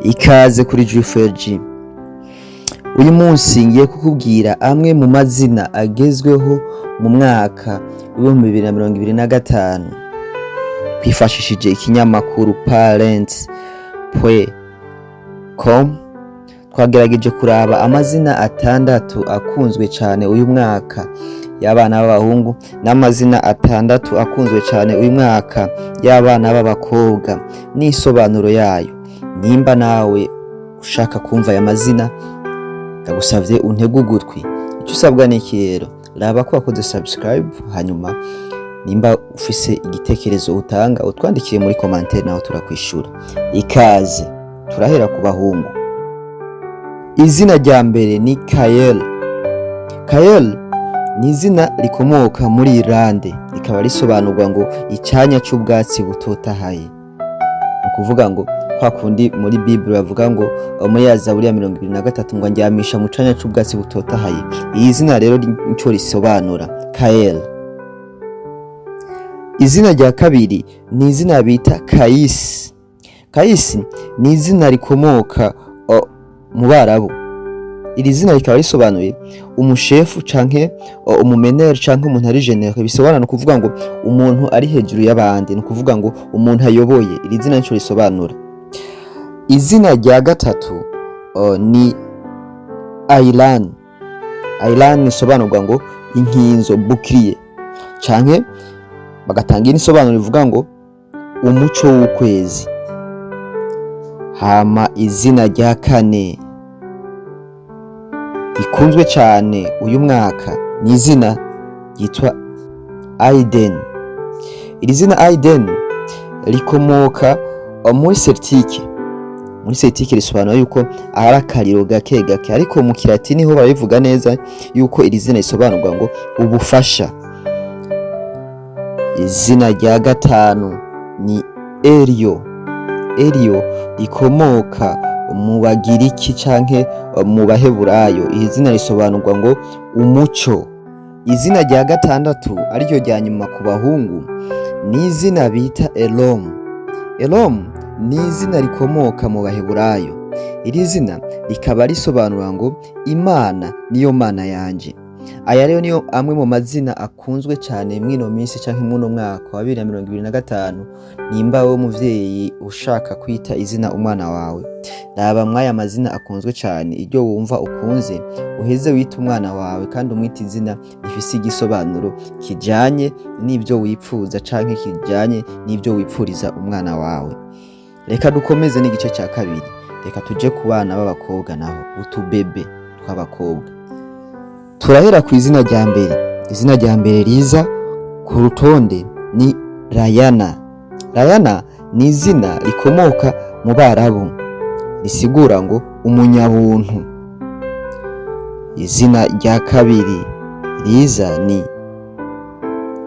Ikaze kuri G4G. Uyu munsi ngiye kukubwira amwe mu mazina agezweho mu mwaka w'2025, twifashishije ikinyamakuru parents.com. Twagerageje kuraba amazina atandatu akunzwe cyane uyu mwaka y'abana b'abahungu n'amazina atandatu akunzwe cyane uyu mwaka y'abana b'abakobwa n'isobanuro yayo. Nimba nawe ushaka kumva aya mazina, ndagusavye untege ugutwi. Icyo usabwa ni iki rero? Raba ko wakoze subscribe, hanyuma nimba ufise igitekerezo utanga, utwandikire muri commentaire, naho turakwishura. Ikaze. Turahera ku bahungu. Izina rya mbere ni Kayel. Kayel ni izina rikomoka muri Irlande, rikaba risobanurwa ngo icanya c'ubwatsi butotahaye. Ni ukuvuga ngo kwa kundi muri Bible bavuga ngo muri ya Zaburi ya 23 ngo andyamisha mu canya c'ubwatsi butotahaye. Iyi zina rero nico risobanura, Kayel. Izina rya kabiri ni izina bita Kayisi. Kayisi ni izina rikomoka mu Barabu. Iri zina rikaba risobanuye umushefu canke umumeneri canke umuntu ari généreux. Bisobanura, ni ukuvuga ngo umuntu ari hejuru y'abandi, ni ukuvuga ngo umuntu ayoboye. Iri zina nico risobanura. Izina rya gatatu ni Ailan. Ailan risobanurwa ngo inkinzo, bouclier, canke bagatanga indi sobanuro ivuga ngo umuco w'ukwezi. Hama izina rya kane rikunzwe cyane uyu mwaka ni izina ryitwa Aiden. Iri zina Aiden rikomoka muri Celtique. Muri Celtique risobanura yuko ari akariro gake gake, ariko mu Kilatini ho barabivuga neza yuko iri zina risobanurwa ngo ubufasha. Izina rya gatanu ni Elio. Elio rikomoka mu Bagiriki canke mu Baheburayo. Iri zina risobanurwa ngo umuco. Izina rya gatandatu, ariryo rya nyuma ku bahungu, ni izina bita Elom. Elom ni izina rikomoka mu Baheburayo. Iri zina rikaba risobanura ngo Imana niyo Mana yanje. Aya rero niyo amwe mu mazina akunzwe cyane mw'ino minsi canke mw'uno mwaka wa 2025. Nimba wowe muvyeyi ushaka kwita izina umwana wawe, raba mw'aya mazina akunzwe cyane, iryo wumva ukunze uheze wite umwana wawe, kandi umwite izina rifise igisobanuro kijanye n'ivyo wipfuza canke kijanye n'ivyo wipfuriza umwana wawe. Reka dukomeze n'igice cya kabiri. Reka tuje ku bana b'abakobwa naho, utubebe tw'abakobwa. Turahera ku izina rya mbere. Izina rya mbere riza ku rutonde ni Rayana. Rayana ni izina rikomoka mu Barabu, risigura ngo umunyabuntu. Izina rya kabiri riza ni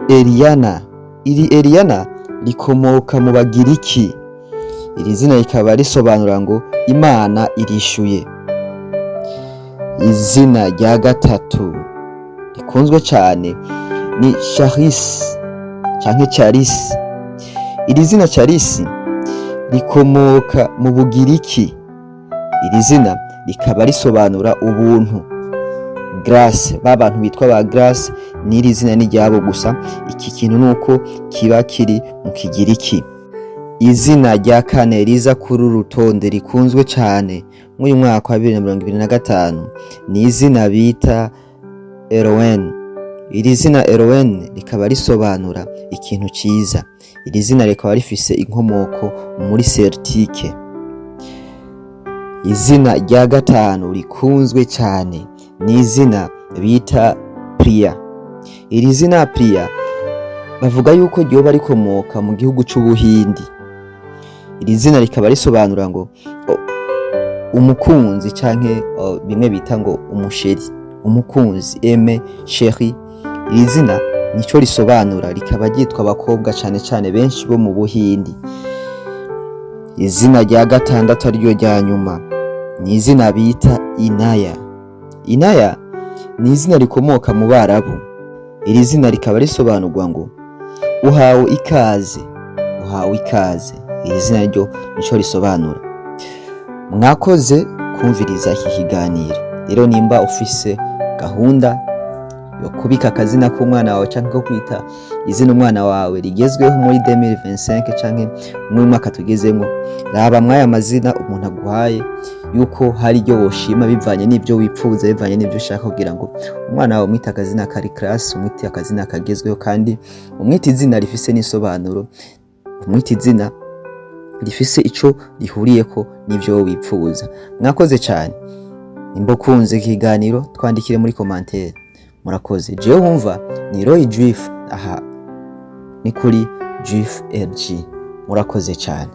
Eliana. Iri Eliana rikomoka mu Bagiriki. Iri zina rikaba risobanura ngo Imana irishuye. Izina rya gatatu rikunzwe cyane ni Charis canke Charis. Iri zina Charis rikomoka mu Bugiriki. Iri zina rikaba risobanura ubuntu, grâce. Ba bantu bitwa ba Grace, n'iri zina ni ryabo. Gusa iki kintu nuko kiba kiri mu Kigiriki. Izina rya kane riza kuri uru rutonde rikunzwe cane mw'uyu mwaka wa 2025 ni izina bita Erowen. Iri zina Erowen rikaba risobanura ikintu ciza. Iri zina rikaba rifise inkomoko muri Celtique. Izina rya gatanu rikunzwe cane ni izina bita Priya. Iri zina Priya bavuga yuko ryoba rikomoka mu gihugu c'Ubuhindi. Iri zina rikaba risobanura ngo umukunzi canke bimwe bita ngo umuchéri, umukunzi, aimé, chéri. Iri zina nico risobanura, rikaba ryitwa abakobwa cane cane benshi bo mu Buhindi. Izina rya gatandatu, ariryo rya nyuma, ni izina bita Inaya. Inaya ni izina rikomoka mu Barabu. Iri zina rikaba risobanurwa ngo uhawe ikaze, uhawe ikaze. Iri zina ryo nico risobanura. Mwakoze kumviriza iki kiganiro. Rero nimba ufise gahunda yo kubika akazina k'umwana wawe canke ko kwita izina umwana wawe rigezweho muri 2025 canke muri mwaka tugezemo, raba mwaya mazina umuntu aguhaye yuko hari iryo woshima bivanye n'ibyo wipfuza, bivanye n'ibyo ushaka, kugira ngo umwana wawe umwite akazina kari classe, umwite akazina kagezweho, kandi umwite izina rifise n'isobanuro, umwite izina rifise ico rihuriyeko n'ivyo wowe wipfuza. Mwakoze cyane. Nimba ukunze ikiganiro, twandikire muri commentaire. Murakoze. Jewe wumva ni Roy Juif, aha ni kuri Juif LG. Murakoze cyane.